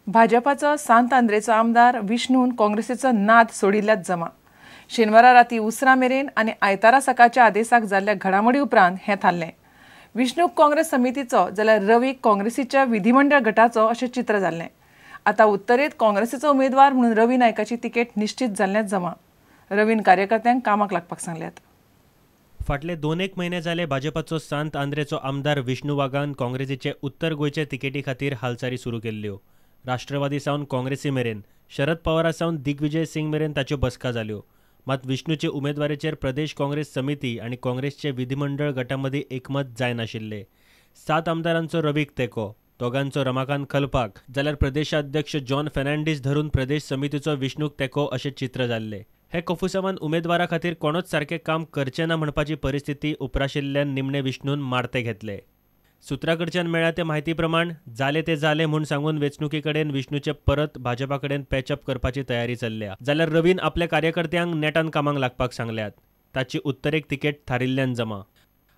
भाजपाचो सांत आंद्रेचो आमदार विष्णून काँग्रेसीचो नाद सोडिल्ल्यात जमा. शेनवारा राती उसरा मेरेन आनी आयतारा सकाळच्या आदेसाक जाल्ल्या घडामोडी उपरांत हें थारलें. विष्णूक काँग्रेस समितीचो जाल्यार रवीक काँग्रेसीच्या विधिमंडळ गटाचो अशें चित्र जाल्लें. आतां उत्तरेंत काँग्रेसीचो उमेदवार म्हणून रवी नायकाची तिकेट निश्चित जाल्ल्यात जमा. रवीन कार्यकर्त्यांक कामाक लागपाक सांगल्यात. फाटले 2-1 म्हयने जाले भाजपाचो सांत आंद्रेचो आमदार विष्णू वाघान काँग्रेसीचे उत्तर गोंयचे तिकेटी खातीर हालचाली सुरू केल्ल्यो. राष्ट्रवादी सावन काँग्रेसी मेरेन, शरद पवारा सावन दिग्विजय सिंग मेरेन ताच्यो बसका जाल्यो. मात विष्णूचे उमेदवारीचेर प्रदेश काँग्रेस समिती आनी काँग्रेसचे विधिमंडळ गटामदीं एकमत जायनाशिल्लें. 7 आमदारांचो रवीक तेंको, दोगांचो रमाकांत खलपाक, जाल्यार प्रदेशाध्यक्ष जॉन फेर्नांडीस धरून प्रदेश समितीचो विष्णूक तेंको अशें चित्र जाल्लें. हे कोफुसावान उमेदवारा खातीर कोणूच सारकें काम करचें ना म्हणपाची परिस्थिती उप्राशिल्ल्यान निमणे विष्णून मारते घेतले. सुत्रा कडच्यान मेळ्ळ्या ते म्हायती प्रमाण जाले ते जाले म्हूण सांगून वेंचणुके कडेन विष्णूचे परत भाजपा कडेन पॅचअप करपाची तयारी चल्ल्या. जाल्यार रवीन आपल्या कार्यकर्त्यांक नेटान कामाक लागपाक सांगल्यात. ताची उत्तरेक तिकेट थारिल्ल्यान जमा.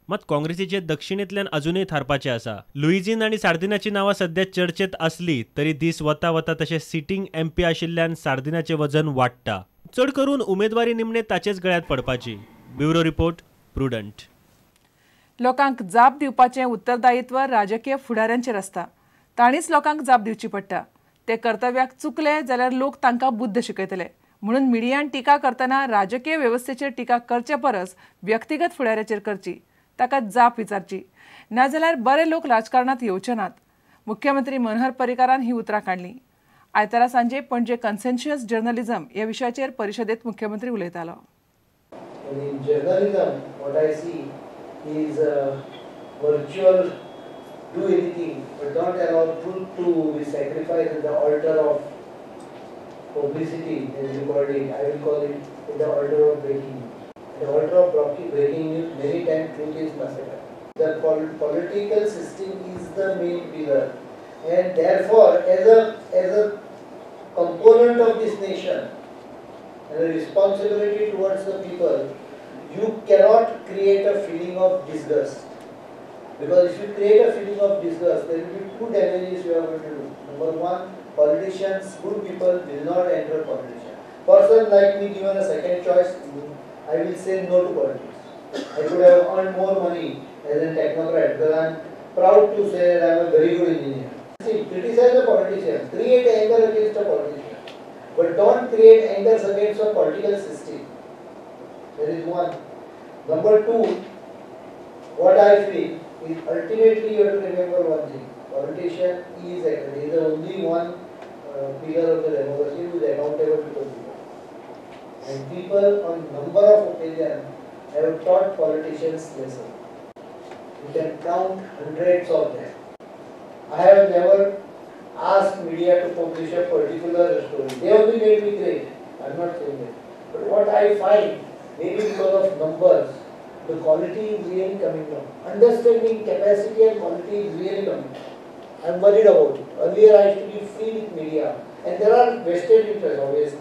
मात काँग्रेसीचे दक्षिणेंतल्यान अजूनय थारपाचें आसा. लुईझीन आनी सार्दिनाची नांवां सध्या चर्चेत आसली तरी दीस वता वता तशें सिटींग एमपी आशिल्ल्यान सार्दिनाचें वजन वाडटा. चड करून उमेदवारी निमणे ताचेच गळ्यांत पडपाची. Bureau report, Prudent. लोकांक जाप दिवपाचें उत्तरदायित्व राजकीय फुडाऱ्यांचेर आसता. तांणीच लोकांक जाप दिवची पडटा. ते कर्तव्याक चुकले जाल्यार लोक तांकां बुद्द शिकयतले. म्हणून मिडियान टिका करतना राजकीय वेवस्थेचेर टिका करचे परस व्यक्तिगत फुडाऱ्याचेर करची, ताका जाप विचारची. नाजाल्यार बरे लोक राजकारणांत येवचे नात. मुख्यमंत्री मनोहर पर्रीकारान ही उतरां काडलीं. आयतारा सांजे पणजे कन्सेन्शियस जर्नलिझम ह्या विशयाचेर परिशदेंत मुख्यमंत्री उलयतालो. Is virtual do anything but don't allow truth to be sacrificed at the altar of publicity, as you called it. I will call it at the altar of breaking news. At the altar of breaking news, many times truth is massacred. The political system is the main pillar, and therefore as a component of this nation and a responsibility towards the people, you cannot create a feeling of disgust. Because if you create a feeling of disgust, there will be two damages you are going to do. Number one, politicians, good people will not enter politics. Person like me given a second choice, I will say no to politics. I could have earned more money as a technocrat because I am proud to say that I am a very good engineer. See, criticize the politician, create anger against a politician, but don't create anger against a political system. There is one. Number two, what I feel is ultimately you have to remember one thing. Politician is the only one pillar of the democracy who is accountable to the people. And people on number of occasions have taught politicians lesson. You can count hundreds of them. I have never asked media to publish a particular story. They only made me great. I am not saying that. But what I find, maybe because of numbers, the quality is really coming down. Understanding capacity and quality is really coming down. I am worried about it. Earlier I used to be free with media, and there are vested interests obviously.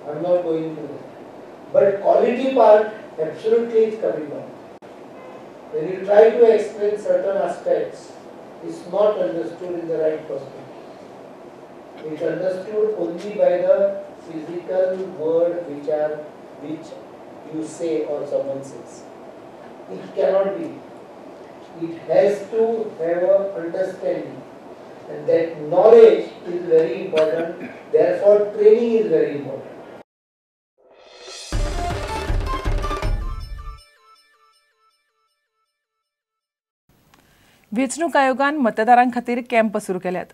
I am not going into that. But quality part absolutely is coming down. When you try to explain certain aspects, it's not understood in the right perspective. It's understood only by the physical word which you say or someone says. It cannot be. It has to have an understanding, and that knowledge is very important. Therefore, training is very important. वेंचणूक आयोगान मतदारां खातीर camp सुरू केल्यात.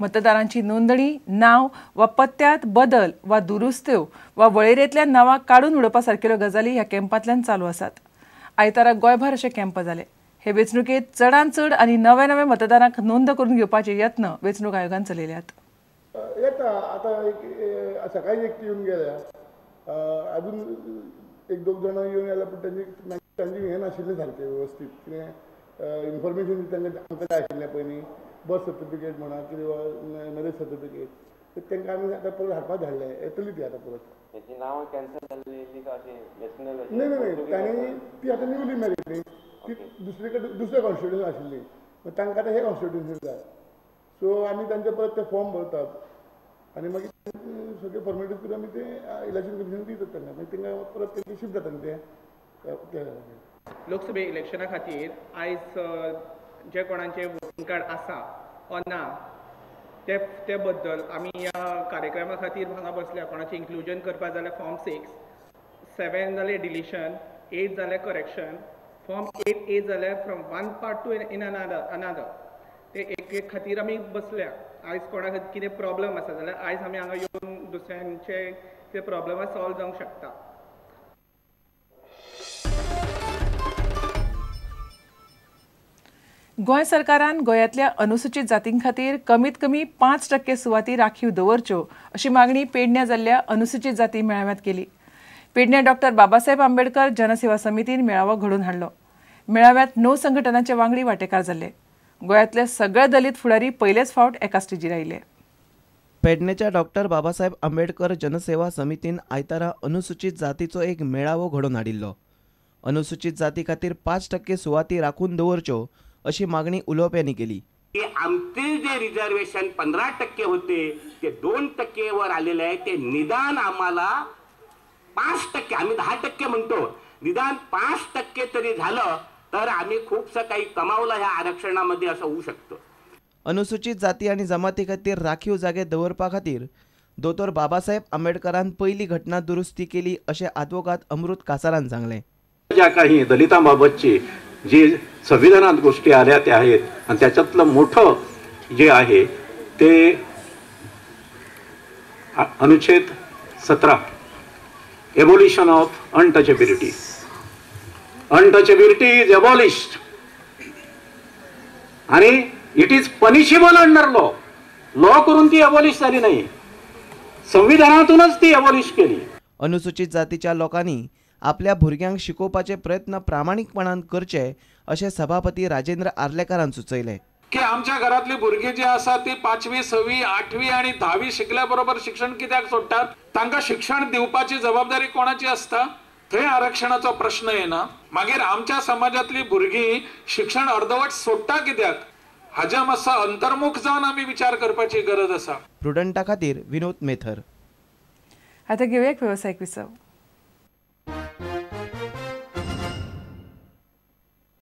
मतदारांची नोंदणी, नाव वा पत्त्यांत बदल वा दुरुस्त्यो वा वळेरेंतल्या नांवां काडून उडोवपा सारकेल्यो गजाली ह्या कॅम्पांतल्यान चालू आसात. आयतारा गोंयभर अशे कॅम्प जाले. हे वेंचणुकेंत चडांत चड आनी नव्या नव्या मतदारांक नोंद करून घेवपाचे यत्न वेंचणूक आयोगान चलयल्यात. येता आतां एक सकाळी एक येवन गेल्या, अजून एक दोग जाणां येवन गेल्या, पूण तांची हें नाशिल्लें सारकें वेवस्थीत कितें इन्फॉर्मेशन तांकां आमकां जाय आशिल्लें पयलीं बर्थ सर्टिफिकेट म्हणा कितें मॅरेज सर्टिफिकेट तांकां आमी आतां परत हाडपाक धाडलें, येतली ती आतां परत. न्ही न्ही तांणी ती आतां न्यूली मॅरीड न्ही, ती दुसरे कडेन दुसऱ्या कॉन्स्टिट्युन्सी आशिल्ली, तांकां आतां हे कॉन्स्टिट्युन्सी जाय. सो आमी तांचे परत ते फॉर्म भरतात आनी मागीर सगळे फॉर्मेलिटीज करून आमी ते इलेक्शन कमिशन दितात तांकां, मागीर तांकां परत ते शिफ्ट जाता न्ही ते. लोकसभे इलेक्शना खातीर आयज जे कोणाचे वोटिंग कार्ड आसा वा ना ते बद्दल आमी ह्या कार्यक्रमा खातीर हांगा बसल्या. कोणाचें इन्क्लुजन करपा जाल्यार फॉर्म 6, 7 जाल्यार डिलिशन, 8 जाल्यार करेक्शन, फॉर्म 8A जाल्यार from one part to in another ते एक एक खातीर आमी बसल्या. आयज कोणाक कितें प्रॉब्लम आसा जाल्यार आयज आमी हांगा येवन दुसऱ्यांचे ते प्रॉब्लमा सॉल्व जावंक शकता. गोंय सरकारान गोंयांतल्या अनुसूचित जातीं खातीर कमीत कमी 5% सुवाती राखीव दवरच्यो अशी मागणी पेडण्यां जाल्ल्या अनुसूचित जाती मेळाव्यांत केली. पेडण्यां डॉक्टर बाबासाहेब आंबेडकर जनसेवा समितीन मेळावो घडोवन हाडलो. मेळाव्यांत 9 संघटनांचे वांगडी वांटेकार जाल्ले. गोंयांतले सगळे दलित फुडारी पयलेच फावट एका स्टेजीर आयले. पेडणेच्या डॉक्टर बाबासाहेब आंबेडकर जनसेवा समितीन आयतारा अनुसूचित जातीचो एक मेळावो घडोवन हाडिल्लो. अनुसूचित जाती खातीर 5% सुवाती राखून दवरच्यो अशी मागणी उलोवप्यांनी केली. आमचे जे रिझर्वेशन 15% होते ते 2% वर आलेले आहे. ते निदान आम्हाला 5%, आम्ही 10% म्हणतो, निदान 5% तरी झालं तर आम्ही खूपसं काही कमावलं ह्या आरक्षणामध्ये असं होऊ शकतं. अनुसूचित जाती आणि जमाती खातीर राखीव जागे दवरपा खातीर दोतोर बाबासाहेब आंबेडकरान पहिली घटना दुरुस्ती केली अशें आदवोगाद अमृत कासारान सांगलें. ज्या काही दलितांबाबतची जी संविधानात गोष्टी आल्या त्या आहेत आणि त्याच्यातलं मोठं जे आहे ते अनुच्छेद 17, abolition of untouchability. Untouchability is abolished आणि it is punishable under law. Law करून ती एबॉलिश झाली नाही, संविधानातूनच ती एबॉलिश केली. अनुसूचित जातीच्या लोकांनी आपल्या भुरग्यांक शिकोवपाचे प्रयत्न प्रामाणिकपणान करचे अशें सभापती राजेंद्र आर्लेकारान सुचयलें. की आमच्या घरातली भुरगीं जी आसा ती 5वी, 6वी, 8वी आनी 10वी शिकल्या बरोबर शिक्षण कित्याक सोडटात? तांकां शिक्षण दिवपाची जबाबदारी कोणाची आसता? थंय आरक्षणाचो प्रश्न येना. मागीर आमच्या समाजातली भुरगीं शिक्षण अर्धवट सोडटा कित्याक? हाज्या मातसो अंतर्मुख जावन आमी विचार करपाची गरज आसा. प्रुडंटा खातीर विनोद मेथर. आतां घेवया एक वेवसायीक विसव.